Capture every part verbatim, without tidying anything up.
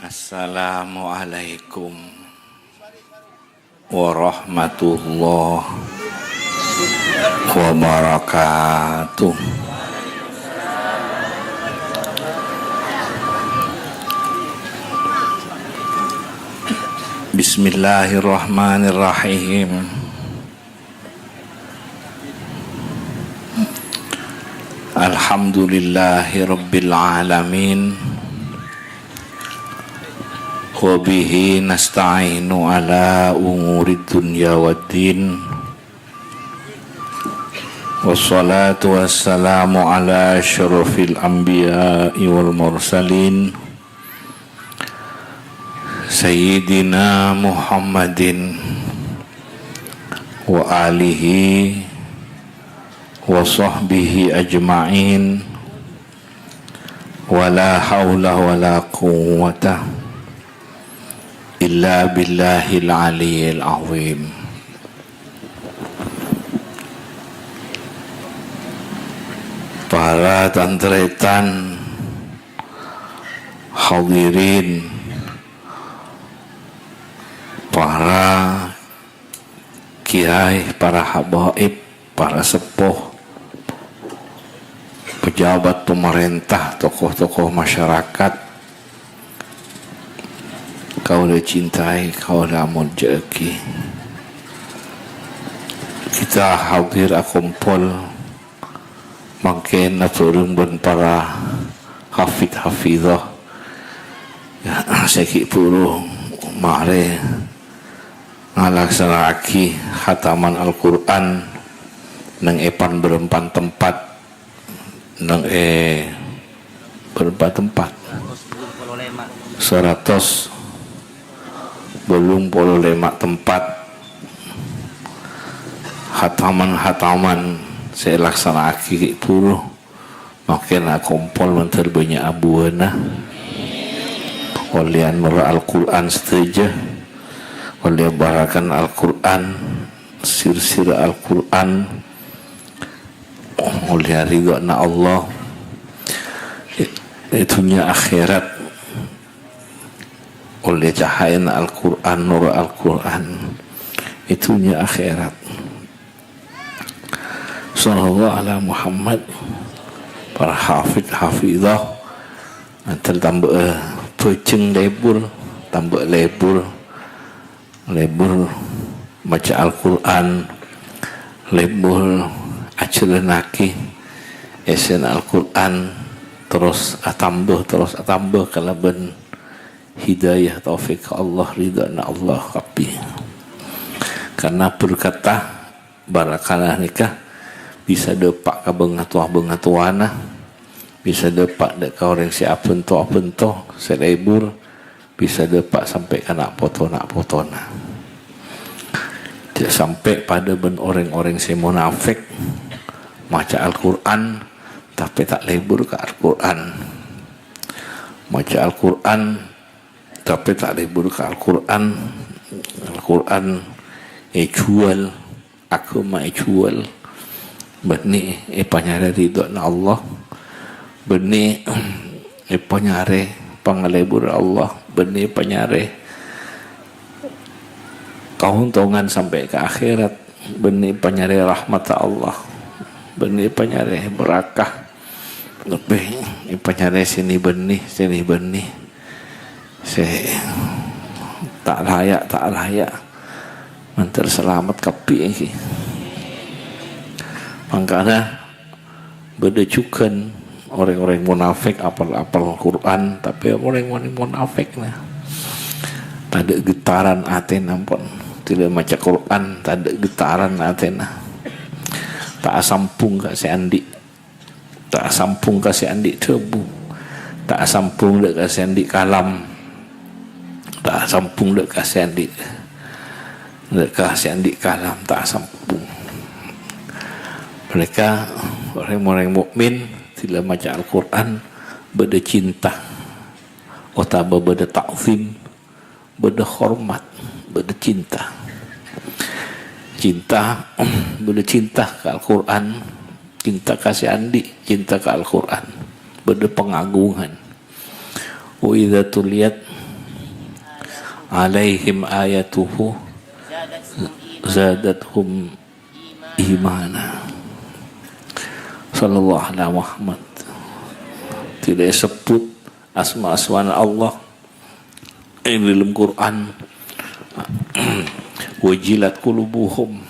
Assalamualaikum warahmatullahi wabarakatuh. Bismillahirrahmanirrahim. Alhamdulillahirabbil alamin. Wa bihi nasta'inu ala umurid dunya waddin. Wassalatu wassalamu ala asyrafil anbiya'i wal mursalin, Sayyidina Muhammadin wa alihi wa sahbihi ajma'in. Wa la haula wa la quwwata illa billahil aliyyil azim. Para tan-tarètan, hadirin, para kiai, para habaib, para seppo, pejabat pemerintah, tokoh-tokoh masyarakat, kaulâ cintai, kaulâ amoljâ'aghi. Kita hadir akompol mangkèn abhâreng bân para hafid-hafidhah sè ghi' bhuru marè ngalaksana'aghi khataman Al-Qur'an neng è pan-bârâmpan tempat, neng è bârâmpan tempat? Saratos bâllung polo lèma' tempat khataman-khataman sè èlaksana'aghi ghi' bhuru. Mangkèn akompol mandhâr bânnya' abuwâna. Ollèyan noro' Al-Qur'an sadhâjâ. Ollèyan barakan Al-Qur'an, sir-sir Al-Qur'an. Ollèyan ridhâna Allah. È, è dhunnya akhèrat. Ollè cahayana Al-Qur'an, noro' Al-Qur'an. È dhunnya akhèrat. Sallallahu ala Muhammad. Para hafid, hafidhah. Ngantel tambâ, eh, bhâjheng lebur, tambâ lebur. Lebur maca Al-Qur'an, lebur ajhâlânnaghi èssèna Al-Qur'an, terros atambâ, terros atambâ kalabân hidayah taufik Allah, ridhâna Allah kabbhi. Karna berkatta barakana nèka bisa dâpa' ka bângatowa-bângatowana, bisa dâpa' dâ' ka orèng sè abhânto-abhânto, sè lebur, bisa dâpa' sampè' ka na' poto-na' potona. Jhâ' sampè' padâ bân orèng-orèng sè monafèk, maca Al-Qur'an, tapè ta' lebur ka Al-Qur'an. Maca Al-Qur'an, tapè ta' lebur ka Al-Qur'an. Al-Qur'an èjhuwâl, aghâma èjhuwâl. Bânnè èpanyarè ridhâna Allah. Bânnè èpanyarè pangalebur Allah. Bânnè èpanyarè kaontongan sampè' ka akhèrat. Bânnè èpanyarè rahmatta Allah. Bânnè èpanyarè barakah. Tapè èpanyarè sè nè-bânnè, sè nè-bânnè. Sè ta' laya', ta' laya'. Mandhâr salamet kabbhi èngghi. Mangkana bâdâ jhughân orèng-orèng monafèk apal-apal Qur'an, tapè orèng-orèng monafèk, nah, tadâ' getaran atèna pon. Tila maca Qur'an, tadâ' getaran atèna. Ta' asambhung ka sè andi'. Ta' asambhung ka sè andi' dhâbu. Ta' asambhung dâ' ka sè andi' kalam. Ta' asambhung dâ' ka sè andi', dâ' ka sè andi' kalam, ta' asambhung. Mènangka orèng-orèng mukmin, tila maca Al-Qur'an, bâdâ cinta, otabâ bâdâ ta'zim, bâdâ hormat, bâdâ cinta. Cinta, bâdâ cinta ka Al-Qur'an, cinta ka sè andi', cinta ka Al-Qur'an. Bâdâ pangagungan. Wa idza tuliyat alaihim ayatuhu zadatuhum imana. Sallallahu ala Muhammad. Tidak disebut asma-asmana Allah yang dalam Quran. Wajilat qulubuhum.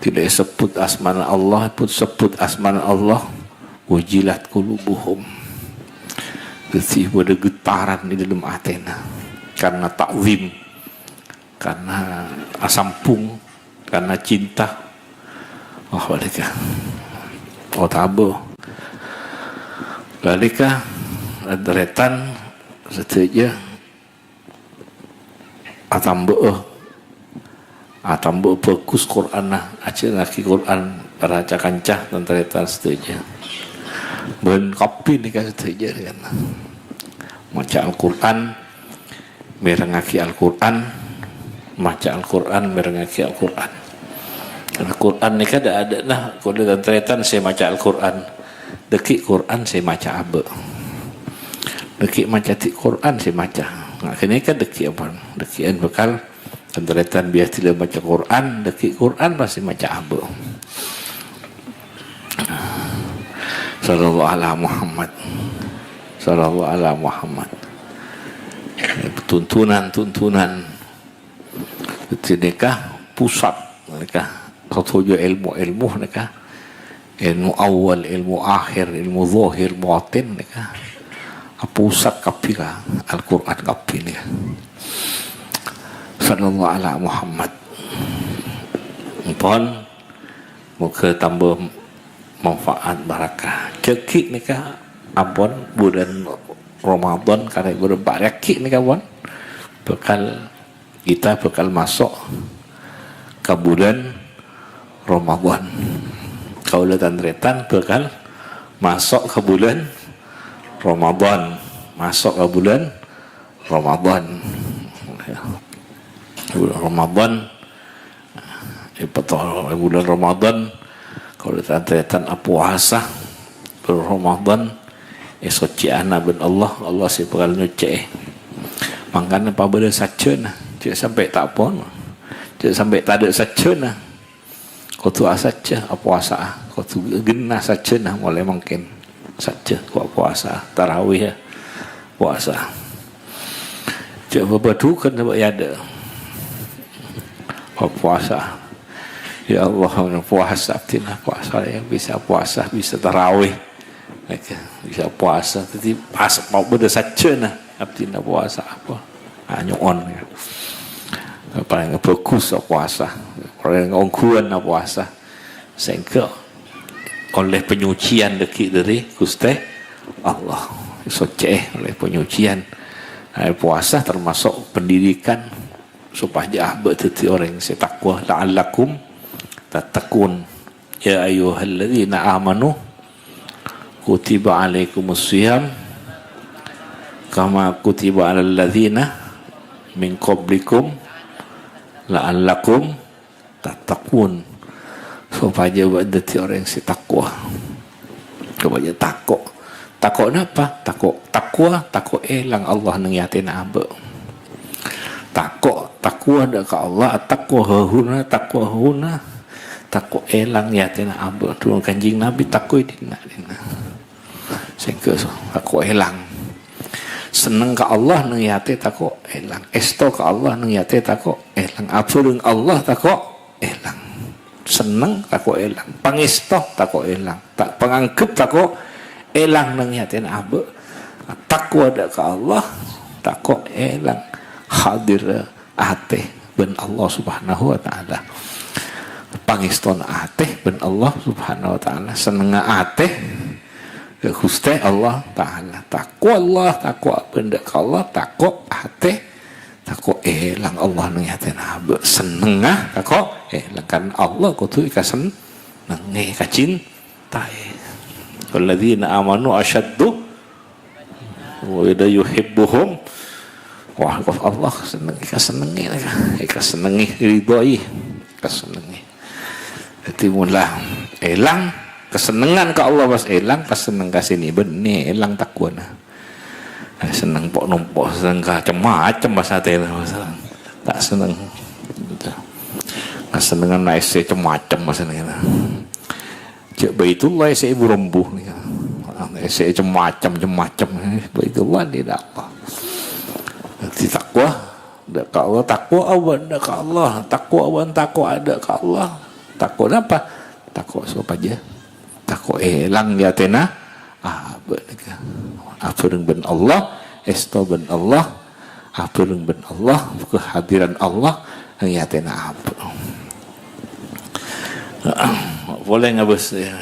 Tidak disebut asmana Allah, pun sebut asmana Allah. Wajilat qulubuhum. Jadi pada getaran di dalam atena. Karena takzim. Karena asambung. Karena cinta. Oh, balik ya. Oh, tabo. Balik ya. Deretan sadhâjâ atambâ'â. Atambâ'â bhâghus Qur'anna, ajhâlângaghi Qur'an para ca-kanca tan-tarètan sadhâjâ. Bân kabbhi nèka sadhâjâ, kan. Maca Al-Qur'an, mèrengngaghi Al-Qur'an, maca Al-Qur'an, mèrengngaghi Al-Qur'an. Al-Qur'an nèka dâ'-adâ'na kaulâ tan-tarètan sè maca Al-Qur'an. Dhâggi' Qur'an sè maca abâ'. Dhâggi' maca dhi' Qur'an sè maca. Nah, ghânèka dhâggi' apa? Dhâggi'ân bhâkal tan-tarètan biyasa dhilâ maca Qur'an, dhâggi' Qur'an pastè maca abâ'. Sallallahu ala Muhammad. Sallallahu ala Muhammad. Tuntunan-tuntunan. Dhâddhi nèka pusat nèka. Sadhâjâ èlmo-èlmo nèka. Èlmo awal, èlmo akhir, èlmo zahir, batin nèka. Apusat kabbhi ka Al-Qur'an kabbhi nèka. Sallallahu ala Muhammad. Ampon, moghâ tambâ manfaat barakah. Dhâggi' nèka ampon bulân Ramadan karè bârâmpa dhâggi' nèka pon bhâkal kita bhâkal maso' ka bulân Ramadan. Kaulâ tan-tarètan bhâkal maso' ka bulân Ramadan. Maso' ka bulân Ramadan. Bulân Ramadan, èpatoro' bulân Ramadan, kaulâ tan-tarètan apowasa. Bulân Ramadan, èsoccè'ana bân Allah, Allah sè bhâkal nyoccè'è. Mangkana pabâdâ sajjhâna, jhâ' sampè' ta' pon, jhâ' sampè' tadâ' sajjhâna. Kodhu asajjhâ apowasa'a, kodhu ghenna sajjhâna molaè mangkèn. Sajjhâ, ko' powasa, tarawih, ya. Powasa. Jhâ' bâbâdhughân sabâ' è adâ'. Ko' powasa. Ya Allah, powasa, abdhina powasa, ya, bisa powasa, bisa tarawih. Bisa powasa. Dhâddhi pas mau bâdâ sajjhâna, abdhina powasa apa? Ah, nyo'on, ya. Palèng bhâghus powasa. Palèng ongghuwân powasa. Sehingga oleh penyucian dhâggi' dâri Ghustè Allah. Soccè'è oleh penyucian. Nah, powasa termasuk pendidikan sopajâ abâ' dhâddhi orèng sè takwa. La'allakum tattaqun. Ya ayyuhalladzina amanu kutiba alaikumus shiyam kama kutiba alal ladzina min qablikum la'allakum tattaqun. Sopajâ bâ' dhâddhi orèng sè takwa. Sopajâ tako'. Tako' napa? Tako', takwa, tako' èlang Allah neng è atèna abâ'. Tako', takwa dâ' ka Allah, takwa hahuna, takwa hahuna, tako' èlang è atèna abâ'. Dulur Kanjeng Nabi tako' è dinna'-dinna'. Sehingga so-, tako' èlang. Senneng ka Allah neng è atè tako' èlang. Èsto ka Allah neng è atè tako' èlang. Abhâreng Allah tako' èlang. Senneng tako' èlang. Pangèsto tako' èlang. Ta-, panganggep tako' èlang neng è atèna abâ'. Takwa dâ' ka Allah tako' èlang. Hadir atè bân Allah Subhanahu wa Ta'ala. Pangèstona atè bân Allah Subhanahu wa Ta'ala. Sennengnga atè ka Ghustè Allah Ta'ala. Tako' Allah, tako' bân dâ' ka Allah, tako' atè, tako' èlang Allah neng è atèna abâ'. Sennengnga tako' èlang. Karna Allah kodhu èkasennengngè, èkacintaè. Walladzina amanu asyaddu wa idza yuhibbuhum. Wah, kok Allah senneng, èkasennengngè, èkasennengngè, ridhoi, èkasennengngè. Dhâddhi mula èlang kasennengngan ka Allah pas èlang kasenneng ka sè nè bânnè èlang takwana. Eh, senneng po'-nompo', senneng ka cem-macem pas atèna, Mas. Ta' senneng. Kasennengngan na' essè cem-macem, Mas, sennengngan. Jhâ' Baitullah essè èbu-rembu nèka. Essè cem-macem, cem-macem. Baitullah tidak apa. Dhâddhi takwa, dâ' ka Allah. Takwa abâ' dâ' ka Allah. Takwa abâ' takwa dâ' ka Allah. Takwa napa? Takwa sopajâ Tako' èlang è atèna abâ' nèka. Abhâreng bân Allah, èsto bân Allah, abhâreng bân Allah, kehadiran Allah è atèna abâ'. Polè ngabâs, ya.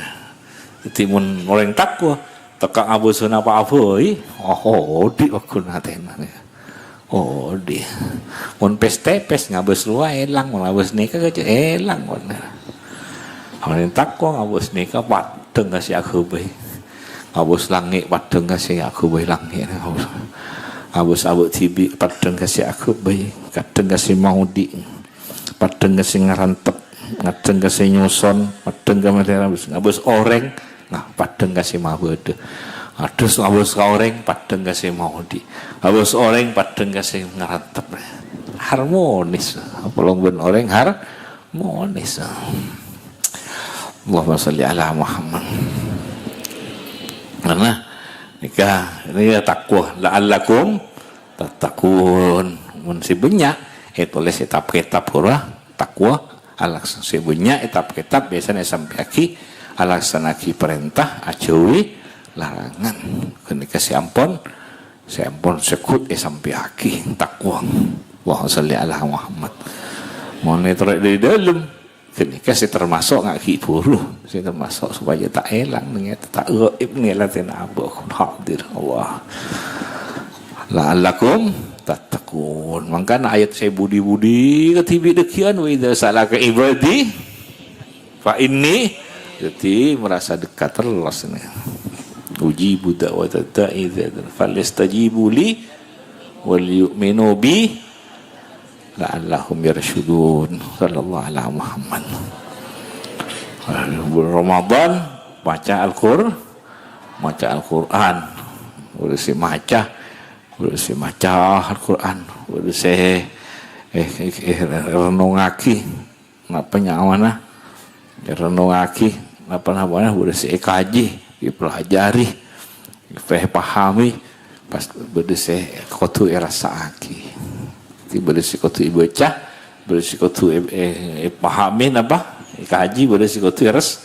Dhâddhi mon orèng tako', teka ngabâs napa abâi, oh, odi' paggun atèna nèka. Oh, odi'. Mon pès-tèpès ngabâs rowa èlang, mon ngabâs nèka kèjhâ' èlang, mon. Mon tako' ngabâs nèka paddhâng ka sè aghâbây. Ngabâs langngè' paddhâng ka sè aghâbây langngè'. Ngabâs abâ' dhibi' paddhâng ka sè aghâbây, paddhâng ka sè maodi', paddhâng ka sè ngarantep, paddhâng ka sè nyoson, paddhâng ka malèra, ngabâs orèng, Nah, paddhâng ka sè mabâdâ. Adhus ngabâs ka orèng, paddhâng ka sè maodi'. Ngabâs orèng, paddhâng ka sè ngarantep. Harmonis. Apolong bân orèng harmonis. Allahumma shalli ala Muhammad. Karena nèka, nèka takwa. La'allakum tattaqun. Mon sè bânnya' ètolès è kitab-kitab ghâruwa takwa. Alaks-, sè bânnya' è kitab-kitab biasana èsampèyaghi alaksana'aghi parènta, ajhâuwi larangan. Ghânèka sè ampon, sè ampon segghut èsampèyaghi takwa. Allahumma shalli ala Muhammad. Mon èterro dâri dâlem, ghânèka sè termasok nga' ghi' bhuru, sè termasok sopajâ ta' èlang, nèngè-, ta' ghaib, nèngè-, latèna abâ' hadir Allah. La'allakum tattaqun. Mangkana ayat sè budi-budi kadhibi' dhâggi'ân, "Wa idza sa'alaka ibadi fa inni," dhâddhi merasa dekat terros nèka. "Ujibu da'watad da'i idza da'an, falyastajibu li wal yu'minu bi la'allahum yarsyudun." Sallallahu ala Muhammad. Bulan Ramadan, maca Al-Qur-, maca Al-Qur'an. Bâdâ sè maca, bâdâ sè maca Al-Qur'an, bâdâ sè, eh, eh, eh, renungaghi napa nyamana, renungaghi napa-napana, bâdâ sè èkajhi, èpelajari, èpahami, pas bâdâ sè kodhu èrassa'aghi. Dhâddhi bâdâ sè kodhu èbâca, bâdâ sè kodhu è-, è-, èpahami napa èkajhi, bâdâ sè kodhu èras-,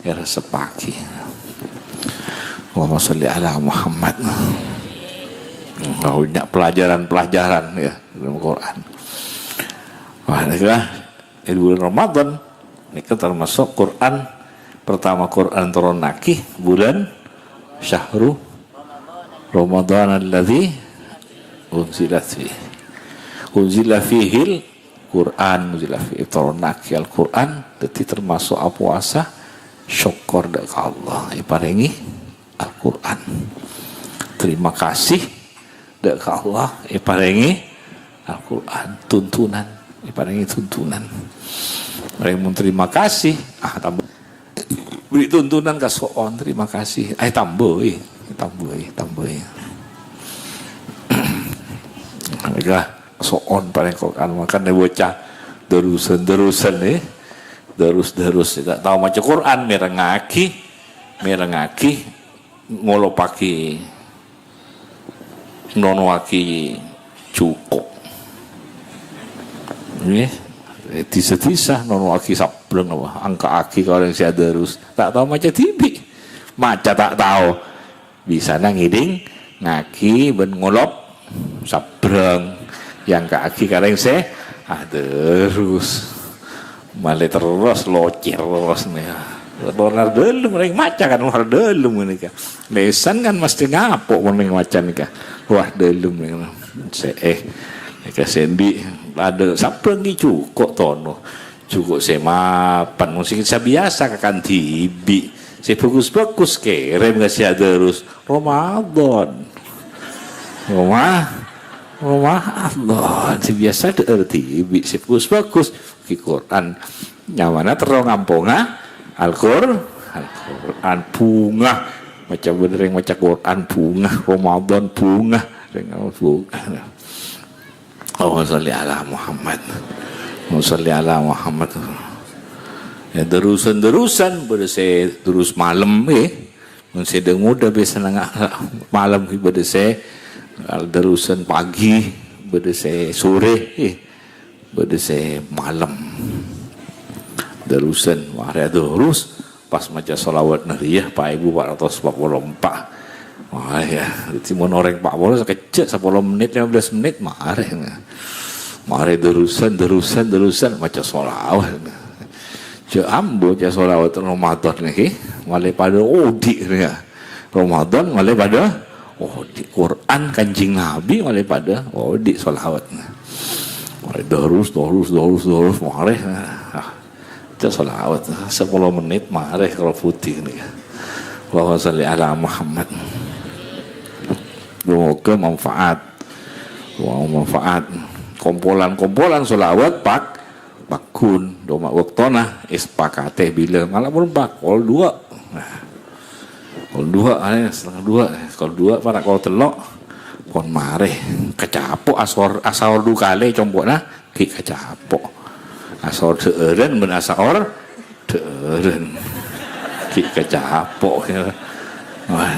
èrassa'aghi. Allahumma shalli ala Muhammad. Banyak pelajaran-pelajaran, ya, dalam Quran. Wah, nèka, è bulan Ramadan, nèka termasuk Quran, pertama Quran turunaghi bulan syahru Ramadan alladzi unzilat fi. Unzila fihil Quran, unzila fi, turunaghi Al-Quran, dhâddhi termasuk apuasa syukur dâ' ka Allah, èparèngè Al-Quran. Terima kasih dâ' ka Allah, èparèngè Al-Quran, tuntunan, èparèngè tuntunan. Orèng mon terima kasih, ah, tambah. Beri tuntunan kaso'on, terima kasih. Eh, tambâi, tambâi, tambâi. Mèga so'on parèng Quran, mangkana bocah darusan-darusan, eh. Darus-darus, ta' tao maca Quran, mèrengngaghi, mèrengngaghi, ngolopaghi, nonowaghi jhuko'. Ngghi. Dhisa-dhisa nonowaghi sabbhâng apa, angka'aghi ka orèng sè adarus. Ta' tao maca dhibi'. Maca ta' tao. Bisana ngèdhing, ngaghi bân ngolop sabbhâng, èangka'aghi ka rèng sè adarus. Malè terros locèr terros nèka. Luar dalem, rèng maca kan luar dalem nèka. Lèsan kan mestè ngapo' mon rèng maca nèka. Luar dalem nèka. Sè, eh, nèka sè andi' adâ' sabbhâng ghi' jhuko' tono. Jhuko' sè mapan, mon sè sabiyasa kakan dhibi'. Sè bhâghus-bhâghus kèrèm ka sè adarus. Ramadan. Roma-, Ramadan. Sè biyasa dhâ'âr dhibi' sè bhâghus-bhâghus. Ghi' Quran. Nyamana terro ngamponga Al-Qur-, Al-Quran. Bhunga. Maca bâdâ rèng maca Qur'an bhungah, Ramadan bhungah, rèng bhungah. Allahumma shalli ala Muhammad. Allahumma shalli ala Muhammad. Ya, darusan-darusan, bâdâ sè durus malem, eh. Mon sè dâ-, ngodâ biasa nang malem, bâdâ sè darusan pagi, bâdâ sè sore, eh. Bâdâ sè malem. Darusan, marè durus, pas maca shalawat nariyah, pa èbu pa' ratos pa' polo empa'. Wah, ya, dhâddhi mon orèng pa' polo sakejjhâ', sapolo mennit, lèma bellâs mennit, marè. Marè darusan, darusan, darusan, maca shalawat. Jhâ' ambu maca shalawat Ramadan nèka, malè padâ odi' nèka. Ramadan malè padâ odi'. Qur'an Kanjeng Nabi malè padâ odi' shalawat. Marè durus, durus, durus, durus, marè. Ah. Maca shalawat, sapolo mennit, marè karo putih nèka. Allahumma shalli ala Muhammad. Moga manfaat. Moga manfaat. Kompolan-kompolan shalawat pak-, paggun. Coma wèktona èsepakatè bilâ. Malam pon pak, kol dua. Nah. Kol dua, ayo, setengah dua. Kol dua, para kol tello'. Pon marè. Kacapo' asor, asaor du kalè compo'na. Ghi' kacapo'. Asaor dhâ'ârân bân asaor dhâ'ârân. Ghi' kacapo', ya. Wah,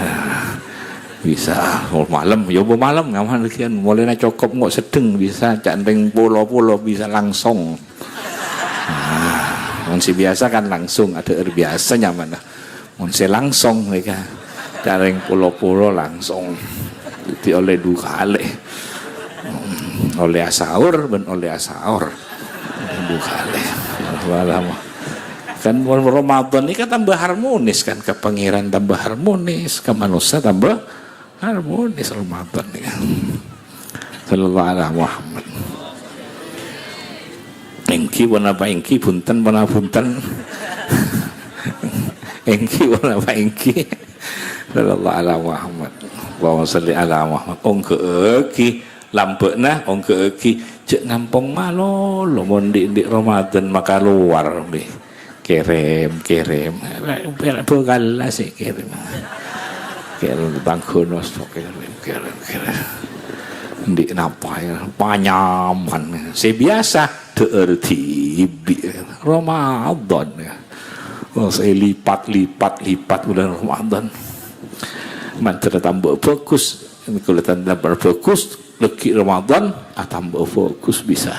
bisa, oh, malem, ya, apa malem, ngaman lagi kan, mulai na cokop nggak sedeng, bisa, ca'na rèng polo-polo, bisa langsung. Nah, mon sè biasa kan langsung, adhâ'âr biasa nyaman. Mon sè langsung nèka, ca'na rèng polo-polo langsung. Dhâddhi ollè du kalè. Hmm, ollè asaor bân ollè asaor. Du kalè. Walah. Kan mon Ramadan nèka tambah harmonis kan, ka Pangèran tambah harmonis, ka manossa tambah harmonis Ramadan nèka. Sallallahu ala Muhammad. Èngghi ponapa èngghi, bhunten ponapa bhunten. Èngghi ponapa èngghi. Sallallahu ala Muhammad. Allahumma shalli ala Muhammad. Ongghâ'âghi lambâ'na, ongghâ'âghi jhâ' ngampong malolo mon dhi'-, dhi' Ramadan makalowar, mè. Kèrèm, kèrèm. Bhâkalla sè kèrèm. Kèrèm tangghâna, kèrèm, kèrèm, kèrèm. Dhi' napa ya? Panyaman. Sè biasa, dhâ'âr dhibi'. Ramadan, ya. Oh, sè lipat, lipat, lipat bulân Ramadan. Mandhâr tambâ bhâghus. Kaulâ tambâ bhâghus. Laghi' Ramadan, atambâ bhâghus bisa.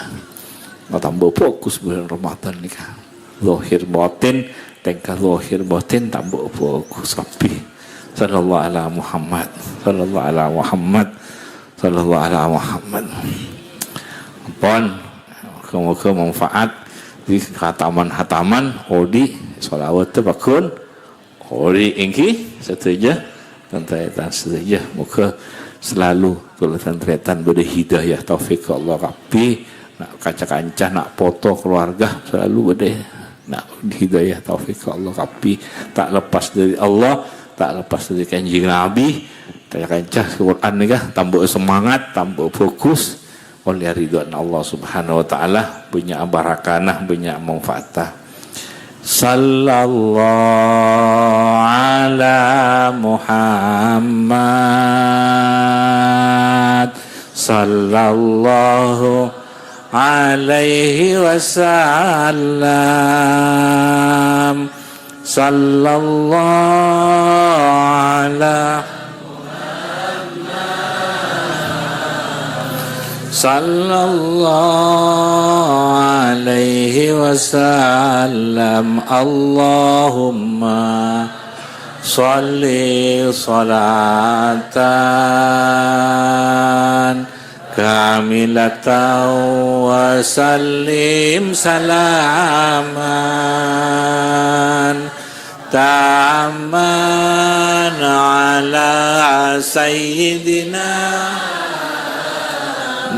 Atambâ bhâghus bulân Ramadan nèka. Zahir batin, tèngka zahir batin tambâ bhâghus kabbhi. Sallallahu ala Muhammad, sallallahu ala Muhammad, sallallahu ala Muhammad. Pon, moga-moga manfaat di khataman-khataman, odi', shalawat paggun, odi' èngghi sadhâjâ, tan-tarètan sadhâjâ. Moga selalu kaulâ tan-tarètan bâdâ hidayah taufik ka Allah kabbhi. Na' kanca-kanca, na' poto, keluarga selalu bâdâ. Na' hidayah taufik ka Allah kabbhi. Ta' lepas dari Allah, ta' lepas dari Kanjeng Nabi. Kanca-kanca, Quran nèka tambâ semangat, tambâ bhâghus. Ollè ridhoanna Allah Subhanahu wa Ta'ala, bânnya' barakana, bânnya' manfaata. Sallallahu ala Muhammad. Sallallahu alaihi wasallam. Sallallahu ala, sallallahu alaihi wasallam. Allahumma shalli shalatan kamilatan wa sallim salaman tamman ala sayyidina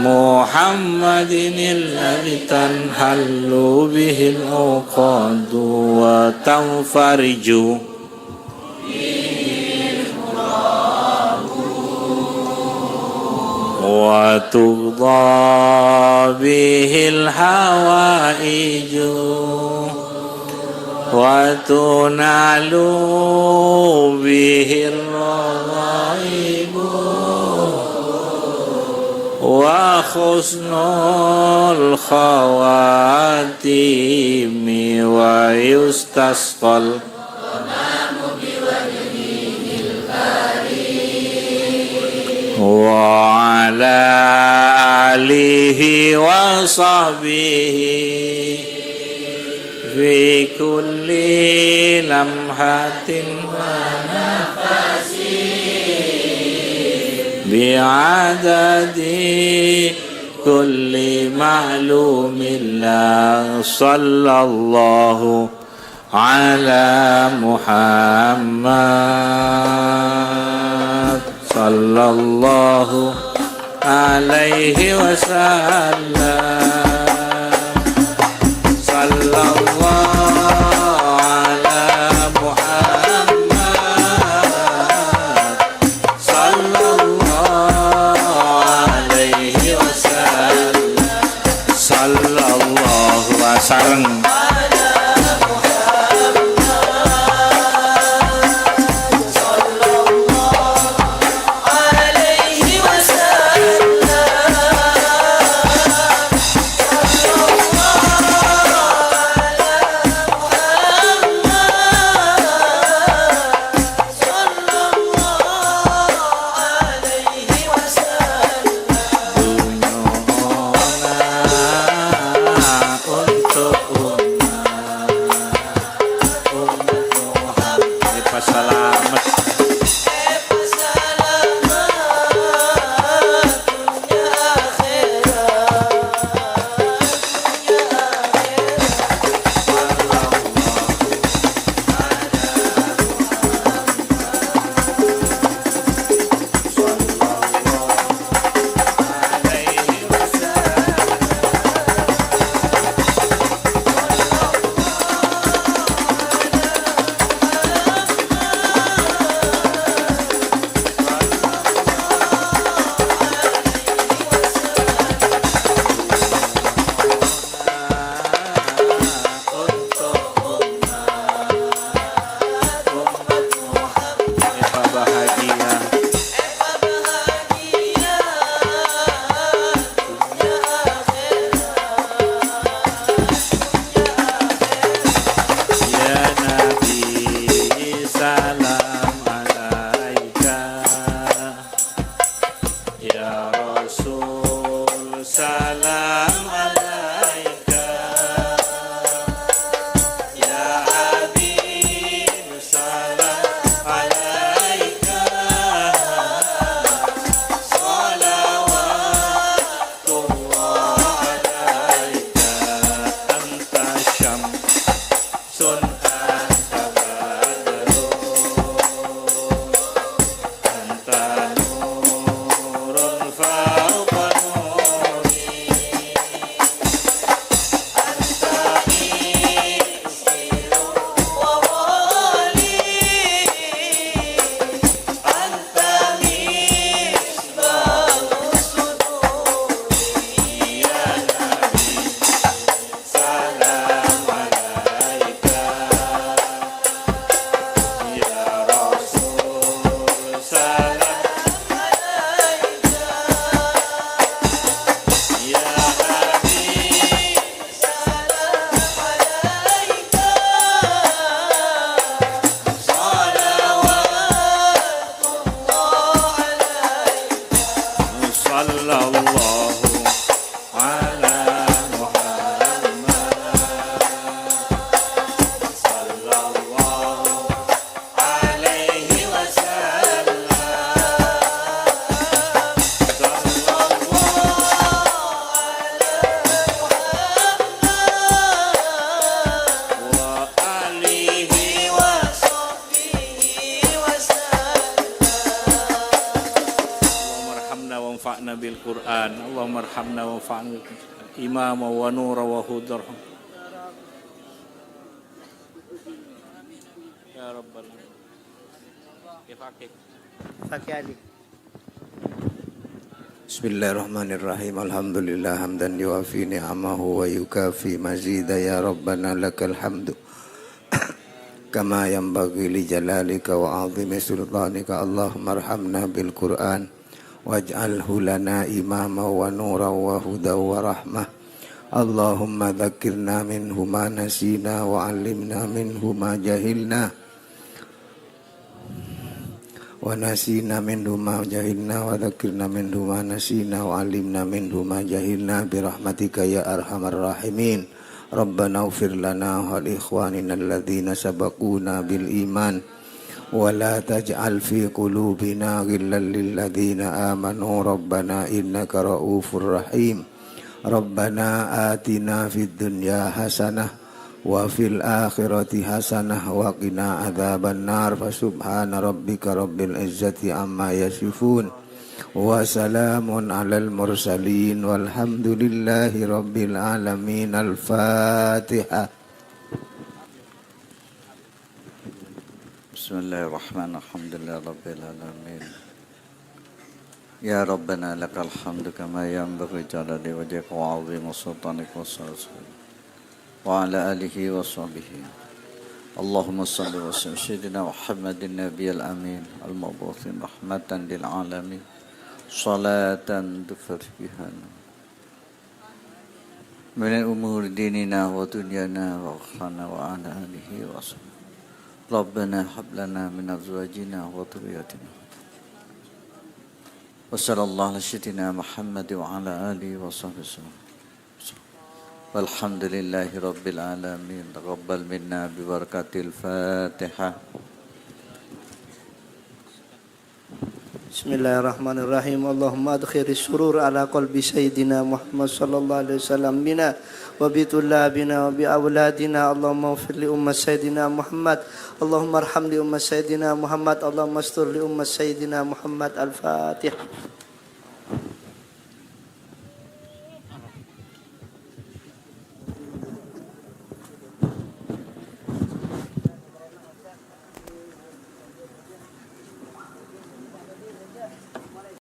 Muhammadin alladzi tanhallu bihil uqadu wa tanfariju wa tuqda bihil hawaiju. وتنال به الرغائب وحسن الخواتيم ويستسقى وعلى آله وصحبه في كل لمحة ونفس بعدد كل معلوم لك. صلى الله على محمد، صلى الله عليه وسلم. صلى الله على محمد، صلى الله عليه وسلم. صلى الله وسلم. Untuk umat, umat Muhammad. Epasalamet. يا نبي سلام عليك، يا رسول سلام عليك، يا حبيب سلام عليك، صلوات الله عليك، أنت شمس أنت بدر، أنت نور فوق نوري، أنت مصباح الصدور يا نبي. سلام عليك يا رسول، سلام عليك يا حبيب، سلام عليك، صلوات الله عليك. صلى الله على محمد، صلى الله عليه وسلم. صلى الله على محمد وآله وصحبه وسلم. اللهم ارحمنا وانفعنا بالقرآن. اللهم ارحمنا وانفعنا إماما ونورا وهدى. يا رب العالمين. كيف حقك؟ Fakih Ali. بسم الله الرحمن الرحيم. الحمد لله حمدا يوافي نعمه ويكافي مزيده. يا ربنا لك الحمد كما ينبغي لجلالك وعظيم سلطانك. اللهم ارحمنا بالقرآن واجعله لنا إماما ونورا وهدى ورحمة. اللهم ذكرنا منه ما نسينا وعلمنا منه ما جهلنا ونسينا منه ما جهلنا وذكرنا منه ما نسينا وعلمنا منه ما جهلنا برحمتك يا أرحم الراحمين. ربنا اغفر لنا ولإخواننا الذين سبقونا بالإيمان ولا تجعل في قلوبنا غلا للذين آمنوا ربنا إنك رءوف رحيم. ربنا آتنا في الدنيا حسنة وفي الآخرة حسنة وقنا عذاب النار. فسبحان ربك رب العزة عما يصفون وسلام على المرسلين والحمد لله رب العالمين. الفاتحة. بسم الله الرحمن الرحيم. الحمد لله رب العالمين. يا ربنا لك الحمد كما ينبغي لجلال وجهك وعظيم سلطانك والصلاة والسلام وعلى آله وصحبه. اللهم صل وسلم سيدنا محمد النبي الأمين المبعوث رحمة للعالمين صلاة تفرج بها من أمور ديننا ودنيانا وأخرانا وعلى آله وصحبه. ربنا هب لنا من أزواجنا وذرياتنا. وصلى الله على سيدنا محمد وعلى آله وصحبه وسلم. والحمد لله رب العالمين. تقبل منا ببركة الفاتحة. بسم الله الرحمن الرحيم. اللهم أدخل السرور على قلب سيدنا محمد صلى الله عليه وسلم بنا وبطلابنا وبأولادنا. اللهم اغفر لأمة سيدنا محمد. اللهم ارحم لأمة سيدنا محمد. اللهم استر لأمة سيدنا محمد. الفاتحة.